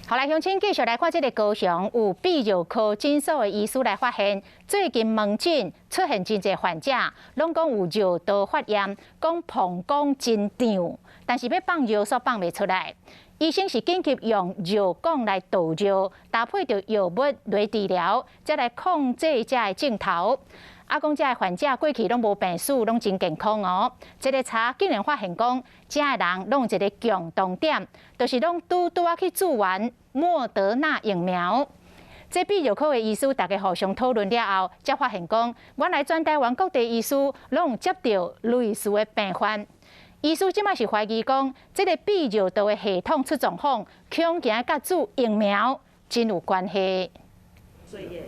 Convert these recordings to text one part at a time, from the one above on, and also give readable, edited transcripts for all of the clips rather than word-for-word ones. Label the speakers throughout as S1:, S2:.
S1: 好來，鄉親繼續來看這个高雄有泌尿科診所的醫師來發現，最近門診出現真濟患者，攏講有尿道發炎，講膀胱真脹，但是欲放尿煞放袂出來。醫生是緊急用尿管來導尿，搭配著藥物來治療，才來控制這个症頭。啊，講這个患者過去攏無病史，攏真健康哦。這个查竟然發現講，這个人攏有一个共同點，就是攏拄拄仔去注完莫德納疫苗。這泌尿科的醫師大家互相討論了後，才發現講，原來全台灣各地醫師攏有接著類似的病患。醫師這擺是懷疑講，這个泌尿道的系統出狀況，恐驚佮注疫苗真有關係。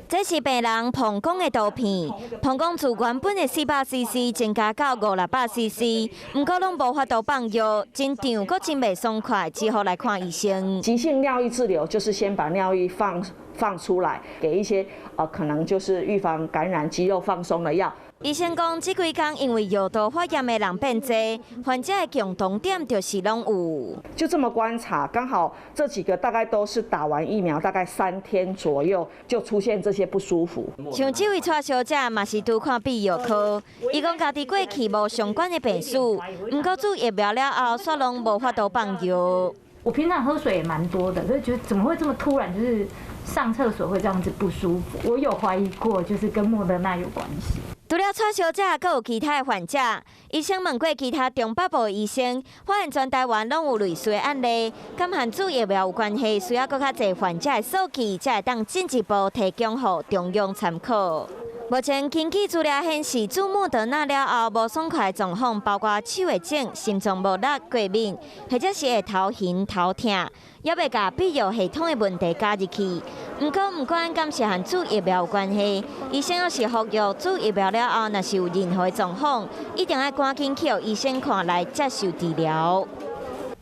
S2: 這是病人膀胱的圖片，膀胱自原本的400 CC 增加到五六百 CC，毋過攏無法度放尿，真脹閣真袂爽快，只好來看醫生。
S3: 急性尿液滯留就是先把尿液放出來，給一些可能就是預防感染、肌肉放鬆的藥。
S2: 醫生講，這幾工因為尿道發炎的人變濟，患者的共同點就是攏有。
S3: 就這麼觀察，剛好這幾個大概都是打完疫苗大概3天左右就出現這些不舒服。
S2: 像這位蔡小姐嘛是拄看泌尿科，伊講家己過去無相關的病史，毋過注疫苗了後，煞攏無法度放尿。
S4: 我平常喝水也蠻多的，所以覺得怎麼會這麼突然，就是上廁所會這樣子不舒服。我有懷疑過，就是跟莫德納有關係。
S2: 除了蔡小姐，閣有其他的患者。醫生問過其他中北部的醫生，發現全台灣攏有類似的案例，敢和注疫苗有關係，需要閣較濟患者的數據，才會當進一步提供予中央參考。目前根據資料顯示，注莫德納了後無爽快的狀況，包括手會腫、心臟無力、過敏，或者是會頭暈頭痛，猶未共泌尿系統的問題加入去。毋過毋管敢是和注疫苗有關係，醫生猶是呼籲注疫苗了後，若是有任何狀況，一定愛趕緊去予醫生看來接受治療。